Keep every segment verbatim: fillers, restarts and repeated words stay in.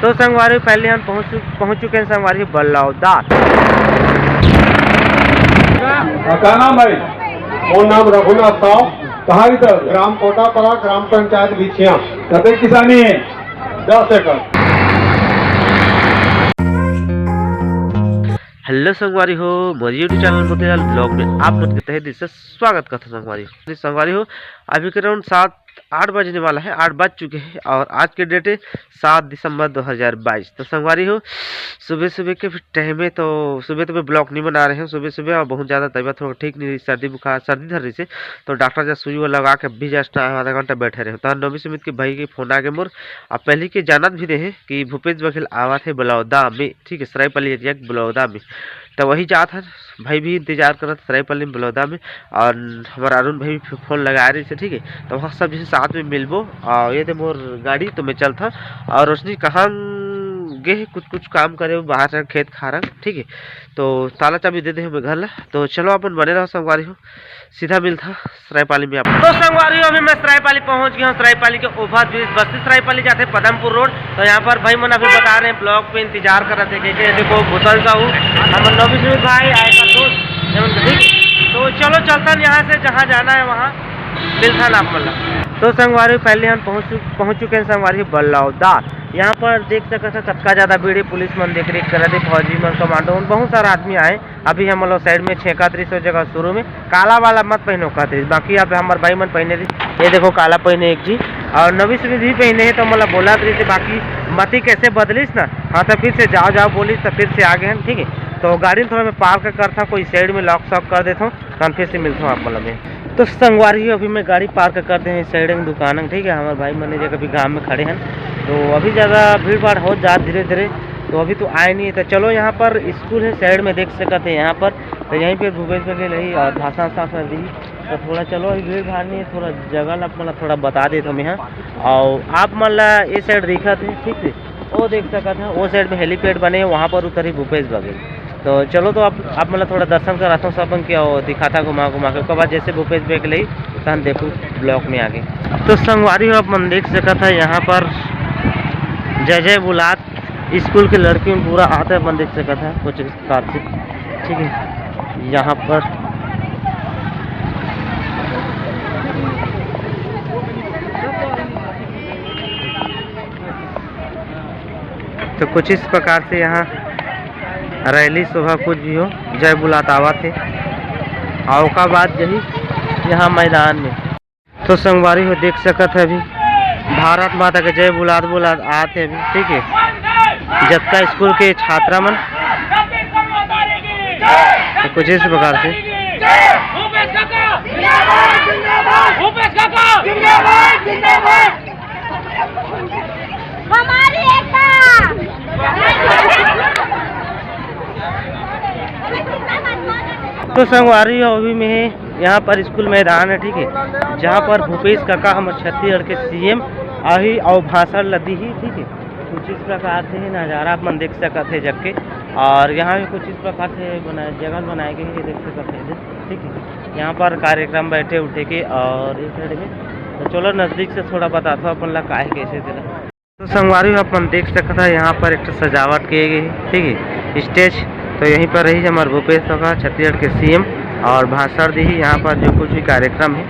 तो संगवारी, पहले हम पहुंच चु-, पहुंच चुके हैं संगवारी बलौदा। हाँ, का नाम भाई? मोर नाम रघुनाथ साव। कहाँ की तरफ? ग्राम कोटापारा, ग्राम पंचायत बिछिया। कतेक किसानी है? दस एकड़। हेलो संगवारी हो, मोर YouTube चैनल मोतीलाल ब्लॉग में आप मन के तहे दिल से स्वागत करता संगवारी हो। संगवारी हो, अभी के राउंड सात आठ बजने वाला है, आठ बज चुके हैं और आज के डेट है सात दिसंबर दो हज़ार बाईस। तो संगवारी हो, सुबह सुबह के टाइम है, तो सुबह तो मैं ब्लॉग नहीं बना रहे हूँ। सुबह सुबह और बहुत ज़्यादा तबीयत थोड़ा ठीक नहीं रही, सर्दी बुखार, सर्दी धर रही से, तो डॉक्टर जब सुई वो लगा के अभी जस्ट आए, आधा घंटा बैठे रहे। तो नौवीं समिति के भाई के फोन आ गए मोर। अब पहले के जानत भी रहे कि भूपेश बघेल आवत है बलौदा में, ठीक है, सरायपाली एरिया के बलौदा में। तो वही जात हन, भाई भी इंतजार करत सरायपाली में बलौदा में। और हमारा अरुण भाई भी फो-, फोन लगा रही से, ठीक है। तो वहाँ सब जैसे साथ में मिलबो। और ये दे मोर गाड़ी, तो मैं चलता। और रोशनी कहाँ गे हे, कुछ कुछ काम करे बाहर से, खेत खारा, ठीक है। तो ताला चाबी दे दे हमें घर ला। तो चलो अपन बने रहो संगवारी हो, सीधा मिलता सरायपाली में आप। तो संगवारी हो, अभी मैं सरायपाली पहुंच गया हूँ। सरायपाली के ओवर ब्रिज, बस्ती सरायपाली जाते पदमपुर रोड। तो यहाँ पर भाई मन अभी बता रहे हैं, ब्लॉक पे इंतजार कर रहे थे, क्योंकि देखो भूषण साहू, हमर नौवीं समिति भाई आएगा दोस्त, एमन ठीक। तो चलो चलता यहाँ से, जहाँ जाना है वहाँ मिलता ना आप मन ला। तो संगवारी, पहले हम पहुँच चु-, पहुँच चुके हैं संगवारी बलौदा। यहाँ पर देख सकत है कतका ज्यादा भीड़ है, पुलिस मन देख रेख करत है, फौजी मन, कमांडो मन, बहुत सारा आदमी आए। अभी हम लोग साइड में छेंकत रहिस ओ जगह शुरू में, काला वाला मत पहनो कहत रहिस, बाकी अब हमर भाई मन पहने रहिस। ये देखो काला पहने एक जी, और नौवीं समिति भी पहने है, तो मोला बोलत रहिस, बाकी मती कैसे बदलिस ना, हाँ, तो फिर से जाओ जाओ बोलिस, तो फिर से आ गए हैं, ठीक है। तो गाड़ी थोड़ा मैं पार्क करता हूँ, कोई साइड में लॉक शॉक कर देता हूँ, तो फिर से मिलता हूँ आप मतलब में। तो संगवारी हो, अभी मैं गाड़ी पार्क कर दे हँव साइड में दुकान में, ठीक है। हमारे भाई मन ये जगह भी गाँव में खड़े हैं, तो अभी ज़्यादा भीड़ भाड़ हो जात धीरे धीरे, तो अभी तो आए नहीं है। तो चलो, यहाँ पर स्कूल है साइड में, देख सकत है यहाँ पर, तो यहीं पे भूपेश बघेल रही और भाषण वाषण कर दी। तो थोड़ा चलो, अभी भीड़ भाड़ नहीं है, थोड़ा जगह ला मतलब थोड़ा बता देत हँव मैं, हाँ। और आप मन ला ये साइड दिखत है, ठीक है, वो देख सकत है, वो साइड में हेलीपैड बने है, वहाँ पर उतरही भूपेश बघेल। तो चलो, तो आप, आप मन ला थोड़ा दर्शन करात हँव सब मन के, और दिखात हँव घुमा घुमा के। ओकर बाद जैसे भूपेश बघेल ही, तहन देखू ब्लॉग में आगे। तो संगवारी हो, आप मन देख सकत है यहाँ पर जय जय बुलात स्कूल के लड़की मन पूरा आते, अपन देख सकत है कुछ प्रकार से, ठीक है। यहाँ पर तो कुछ इस प्रकार से यहाँ रैली सभा कुछ भी हो, जय बुलात आवत है। और ओकर बाद यही यहाँ मैदान में तो संगवारी हो, देख सकत है अभी भारत माता के जय बुलात बुलात आत है अभी, ठीक है। जतका स्कूल के छात्रा मन तो कुछ इस प्रकार से हमारी एकता। तो संगवारी हो, अभी मैं यहाँ पर स्कूल मैदान है, ठीक है, जहाँ पर भूपेश काका हमर छत्तीसगढ़ के सीएम आही और भाषण ला दीही, ठीक है। कुछ इस प्रकार से ही नज़ारा आप मन देख सकत है जग के, और यहाँ भी कुछ इस प्रकार से बनाए, जगह बनाए गए हैं, देख सकत है, ठीक है। यहाँ पर कार्यक्रम बैठे उठे के और इस साइड में, तो चलो नज़दीक से थोड़ा बताता हूँ अपन ला का है कैसे तेला। तो संगवारी हो, अपन देख सकत है यहाँ पर एक ठो सजावट किए गए है, ठीक है, स्टेज। तो यहीं पर रही हमारे भूपेश बघेल छत्तीसगढ़ के सीएम और भाषण दी ही यहाँ पर जो कुछ भी कार्यक्रम है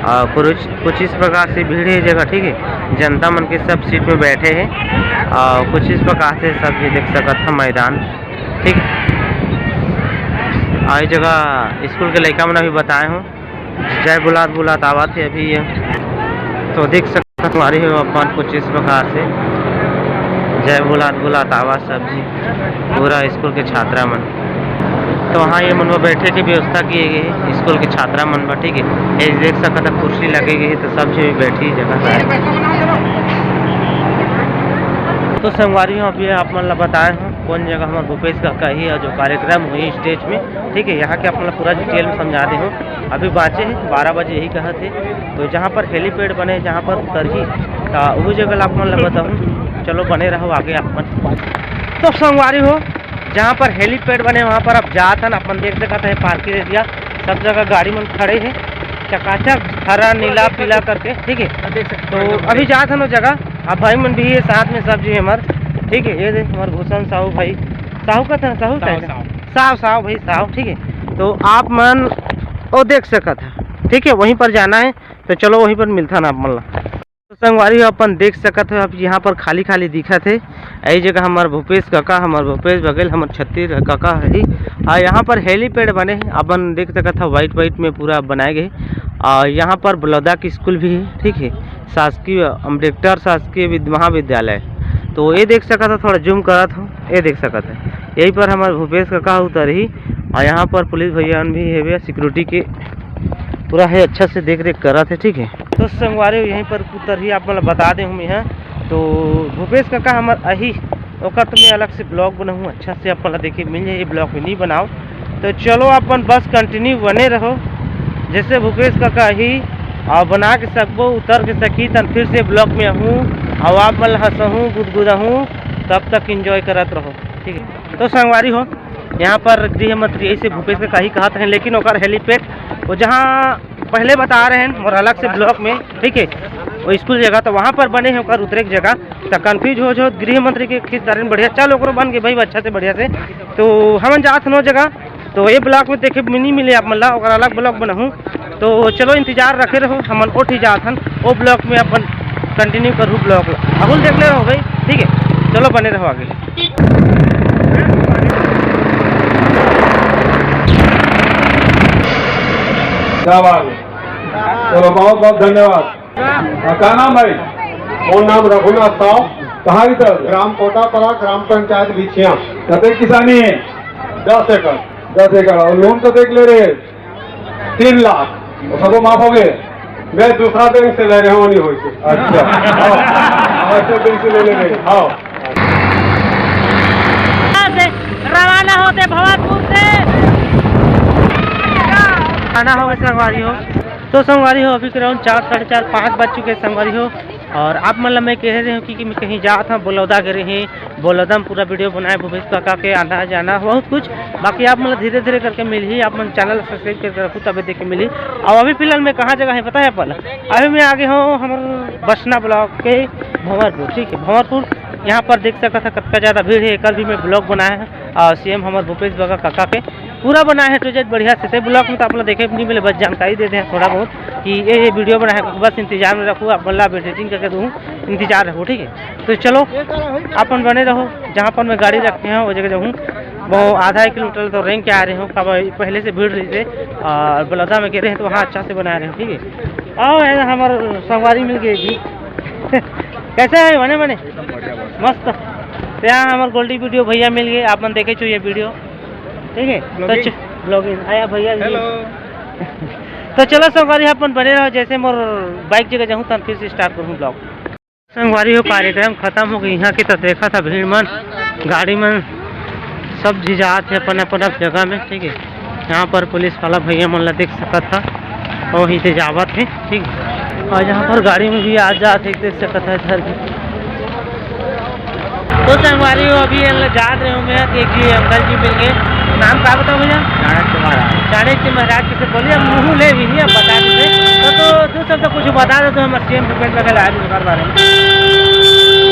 और कुछ कुछ इस प्रकार से भीड़ है जगह, ठीक है। जनता मन के सब सीट में बैठे हैं और कुछ इस प्रकार से सब ये देख सकत है मैदान, ठीक। और ये जगह स्कूल के लड़का मन अभी बताए हूँ जय बुलात बुलात आवत है अभी ये। तो देख सकत हमारे हो अपन कुछ इस प्रकार से जय बुलात बुलात आवत सब जी, पूरा स्कूल के छात्रा मन। तो हाँ, ये मन में बैठे के व्यवस्था किए गए है स्कूल के छात्रा मन में, ठीक है। ये देख सकत है कुर्सी लगे गए है, तो सब जी बैठी जगह है। तो संगवारी हो, अभी आप मन ला बताए हूँ कौन जगह हमारे भूपेश काका ही और जो कार्यक्रम हुई स्टेज में, ठीक है। यहाँ के आप मन ला पूरा डिटेल में समझा दे हूँ। अभी बाँचे है बारह बजे, यही कहत है। तो जहाँ पर हेलीपैड बने, जहाँ पर उतरही, तो वही जगह ला आप मन ला बताहूँ। चलो बने रहो आगे आप मन। तो संगवारी हो, जहाँ पर हेलीपैड बने वहाँ पर आप जात हन, अपन देख सकत है पार्किंग एरिया, सब जगह गाड़ी मन खड़े है चकाचक, हरा नीला पीला करके, ठीक है। तो अभी जात हन वो जगह, आप भाई मन भी है साथ में, सब जी हमार ठीक है, ये दे हमर भूषण साहू भाई, साहू का था, साहू साहू, साहू। साहू, साहू भाई, साहू, ठीक है। तो आप मन वो देख सकत है, ठीक है, वहीं पर जाना है, तो चलो वहीं पर मिलथन आप मन ला। तो संगवारी हो, अपन देख सकत हो, आप यहाँ पर खाली खाली दिखत हे। यही जगह हमर भूपेश काका, हमर भूपेश बघेल, हमर छत्तीस काका है। और यहाँ पर helipad बने हे, अपन देख सकत हो, white white में पूरा बनाए गए। और यहाँ पर बलौदा के स्कूल भी है, ठीक है, शासकीय अम्बेडकर शासकीय विद-, महाविद्यालय। तो ये देख सकत हो, थोड़ा zoom करत हो, ये देख सकत हो, यही पर हमर भूपेश काका उतरही। और यहाँ पर पुलिस भैया भी है, security के पूरा है, अच्छा से देख रेख करत है, ठीक है। तो संगवारी हो, यहीं पर उतरही, आप मन ला बता दे हूँ मैं, तो भूपेश काका हमर अही, ओकर तो मैं अलग से vlog बनाहूँ, अच्छा से आप मन ला देखे मिल जाए, ये vlog में नहीं बनाओ। तो चलो, अपन बस continue बने रहो, जैसे भूपेश काका ही और बना के सकबो, उतर के सकी, तन फिर से vlog में आहूँ और आप मन ला हंसहूँ, गुदगुदाहूँ। तब तक enjoy करत रहो, ठीक है। तो संगवारी हो, यहाँ पर गृह मंत्री ऐसे भूपेश काका ही कहत हैं, लेकिन ओकर helipad वो जहाँ पहले बता रहे हैं मोर अलग से vlog में, ठीक है, वो स्कूल जगह तो वहाँ पर बने हैं ओकर उतरे के जगह। तो confuse हो जो गृह मंत्री के किस तरह बढ़िया, चल ओकरो बन के भाई अच्छा से बढ़िया से। तो हमन जात हन ओ जगह, तो ये vlog में देखे नहीं मिले आप मन ला, ओकर अलग vlog बनाहूँ। तो चलो इंतजार रखे रहो, हमन ओठी जात हन, ओ vlog में अपन continue करहूँ vlog ला। अहुल देख ले रहो भाई, ठीक है, चलो बने रहो आगे। क्या बात है, चलो बहुत बहुत धन्यवाद। हाँ, का नाम भाई? मोर नाम रघुनाथ साव। कहाँ की तरफ? ग्राम कोटापारा, ग्राम पंचायत बिछिया। कतेक किसानी है? दस एकड़। दस एकड़। और loan कतेक ले रहे हैं? तीन लाख। वो सबको माफ हो गए? मैं दूसरा बैंक से ले रहे हूँ, नहीं होई से। अच्छा। हाँ। हाँ, अच्छा बैंक से ले ले रहे हैं। हाँ। से रवाना होते भवादपुर से। रवाना हो गए संगवारी हो। तो संगवारी हो, अभी के round चार, साढ़े चार, पाँच बज चुके हैं संगवारी हो। और आप मन ला मैं कह रहे हूँ कि, कि मैं कहीं जात हूँ, बलौदा गए रहे, बलौदा में पूरा video बनाए, भूपेश काका के आना जाना बहुत कुछ। बाकी आप मन ला धीरे धीरे करके मिलही, आप मन channel subscribe करके रखू, तबे देखे मिलही। और अभी फिलहाल मैं कहाँ जगह है पता है आप मन ला? अभी मैं आ गए हूँ हमर बसना block के भंवरपुर, ठीक है, भंवरपुर। यहाँ पर देख सकत है कतका ज़्यादा भीड़ है, एकर भी मैं vlog बनाया है और CM हमर भूपेश बघेल काका के पूरा बनाए हे to Z बढ़िया से। ते vlog में तो आप लोग देखे नहीं मिले, बस जानकारी दे दे थोड़ा बहुत कि ये, ये video बनाए हे, बस इंतजार में रखू, आप मन ला editing करके दूँ, इंतजार रखू, ठीक है। तो चलो अपन बने रहो, जहाँ पर मैं गाड़ी रखे हैं वो जगह जाऊँ। वो आधा एक किलोमीटर तो रेंग के आ रहे हो, काबर पहले से भीड़ रही थे और बलौदा में गिरे हैं तो वहाँ अच्छा से बना रहे हो, ठीक है। आओ, ये हमारे संगवारी मिल गए जी। कैसे है, बने बने? मस्त। तो यहाँ हमारे गोल्डी video भैया मिल गए, आप मन देखे छो ये video, ठीक है। तो vlogging। च-, vlogging आया भैया जी। Hello। तो चलो संगवारी, अपन बने रहो, जैसे मोर bike जगह जाऊँ तब फिर से start करूँ vlog। संगवारी हो, कार्यक्रम खत्म हो गई। यहाँ की तो देखा था भीड़ मन, गाड़ी मन सब झिझात है अपन अपन जगह में, ठीक है। यहाँ पर पुलिस वाला भैया मन ला देख सकत था, वही से जावत है, ठीक है। और यहाँ पर गाड़ी में भी आ जात है, देख सकत है इधर भी। तो संगवारी हो, अभी ये जात रहे हो मैं, एक जी अंकल जी मिल गए। नाम का बताओ भैया? चाणक्य महाराज। चाणक्य महाराज के से बोलिए, हम मुँह ले भी नहीं, अब बता दीजिए। तो, तो दो शब्द कुछ बता दो, तो हमारे CM भूपेश बघेल आए हैं, उनके बारे में।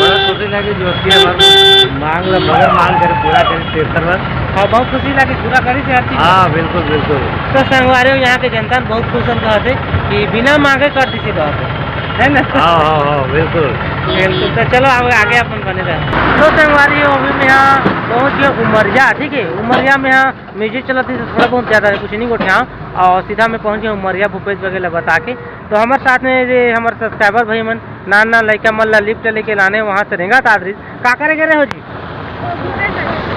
बड़ा खुशी लगे जो कि हमारे मांग ला बगैर मांग करे पूरा करे शेर सरवर। हाँ, बहुत खुशी लगे, पूरा करी से हर चीज। हाँ, बिल्कुल, बिल्कुल। तो संगवारी हो, यहाँ के जनता बहुत खुश होते हैं कि बिना मांगे कर दी सी बात है, है ना? हाँ, हाँ, हाँ, बिल्कुल। बिल्कुल। तो चलो, अब आगे अपन बने रहे। तो संगवारी हो, अभी मैं यहाँ पहुँच गया उमरिया, ठीक है। उमरिया में यहाँ music चलत है, तो थोड़ा बहुत ज़्यादा है, कुछ नहीं गोठिया। और सीधा मैं पहुँच गया उमरिया भूपेश बघेल बता के। तो हमारे साथ में ये हमारे subscriber भाई मन, नान नान लइका मन ला lift लेके लाने वहाँ से रेंगा तादरी। का करे गए रहे हो जी?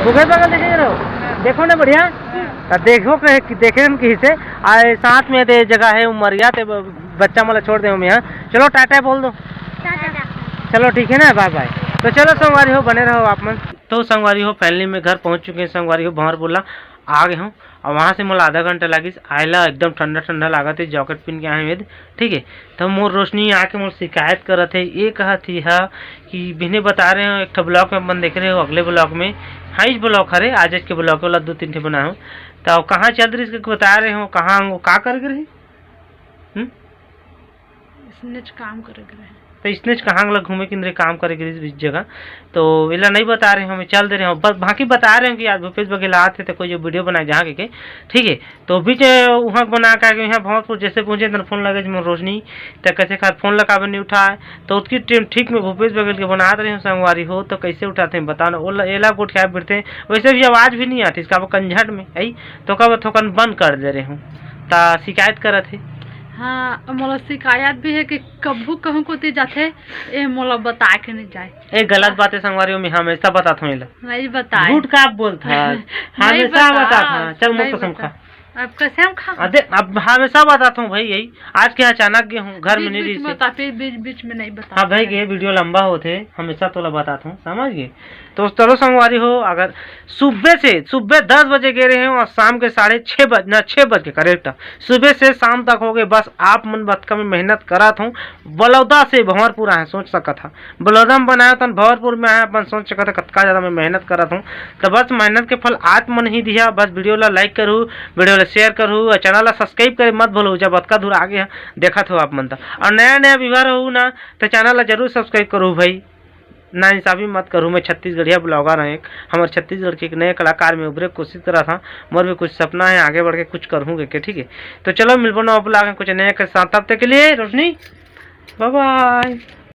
भूपेश बघेल देखे रहो, देखो ना बढ़िया। तो देखो कहे कि देखे हम कहीं से आए, साथ में दे जगह है उमरिया, ते ब-, बच्चा मन ला छोड़ दे हम यहाँ। चलो टाटा बोल दो। टाटा। चलो ठीक है ना, bye bye। तो चलो संगवारी हो, बने रहो आप मन। तो संगवारी हो, finally मैं घर पहुँच चुके हैं संगवारी हो, भंवरपुर ला आ गए हूँ। और वहाँ से मोला आधा घंटा लागिस आए ला, एकदम ठंडा ठंडा लागत है, jacket पहन के आए हैं, ठीक है। तो मोर रोशनी आके मोर शिकायत करत है, ये कहत ही हा कि बिहने बता रहे हो, एक ठो vlog में अपन देख रहे हो, अगले vlog में, हाँ, इस vlog हरे, आज, आज के vlog वाला दो तीन ठे बनाए हो। तो कहाँ चल रही इसके बता रहे हो, कहाँ वो का कर रही? हम्म? इसने काम कर रहे। तो इसने च कहाँ ला घूमे किंदरे काम करे गिरिस बीच जगह। तो एला नहीं बता रहे हूँ, मैं चल दे रहे हूँ, बस बाकी बता रहे हूँ कि आज भूपेश बघेल आत हे तो कोई जो वीडियो बनाए जहाँ के, के, ठीक है। तो बीच वहाँ बना के आगे यहाँ भंवरपुर जैसे पहुँचे तो फोन लगे मोर रोशनी, तो कैसे खार फोन लगा नहीं उठाए। तो उतकी टीम ठीक में भूपेश बघेल के बनात रहे हूँ संगवारी हो, तो कैसे उठाते हैं बताओ ना। ओला एला गोठिया बिरते हैं, वैसे भी आवाज़ भी नहीं आती इसका वो कंझट में आई, तो कब थोकन बंद कर दे रहे हूँ। ता शिकायत करत है। हाँ, मोला शिकायत भी है कि कभू कहूँ कोती जाथे, ए मोला बता के नहीं जाए। ए गलत बात है संगवारी हो, मैं हमेशा बताता हूँ एला। नहीं बताए। झूठ का आप बोलता है? नहीं हमेशा बता। बताता हूँ। चल मुँह नहीं कसम बता। खा। अब कैसे हम खा? अरे अब हमेशा बताता हूँ भाई, यही आज के अचानक गए हूँ घर में बीच नहीं बीच रही में से। बता, फिर बीच बीच में नहीं बता। हाँ भाई, ये वीडियो लंबा होते, हमेशा तोला बताता हूँ, समझ गए? तो चलो संगवारी हो, अगर सुबह से, सुबह दस बजे गए रहे हो और शाम के साढ़े छः बज ना, छः बज के करेक्ट सुबह से शाम तक हो गए। बस आप मन बतका में मेहनत करत हूँ। बलौदा से भंवरपुर आए, सोच सकत हा, बलौदा में बनाया तन भंवरपुर में आए, अपन सोच सकत हा कतका ज़्यादा मैं मेहनत करत हूँ। तो बस मेहनत के फल आप मन ही दिया। बस वीडियो ला लाइक करू, वीडियो ला शेयर करू और चैनल ला सब्सक्राइब करे मत भूलू। जब अतका दूर आगे हैं देखत हो आप मन तो, और नया नया व्यूअर हो ना, तो चैनल ला जरूर सब्सक्राइब करू भाई। ना इंसाफी मत करू, मैं छत्तीसगढ़िया ब्लॉगर हूँ एक, हमारे छत्तीसगढ़ के एक नए कलाकार में उभरे के कोशिश करा था। मोर भी कुछ सपना है, आगे बढ़ के कुछ करूँगे के, ठीक है। तो चलो मिलबो नवा ब्लॉग में कुछ नए के साथ, तब तक के लिए रोशनी, बाय बाय।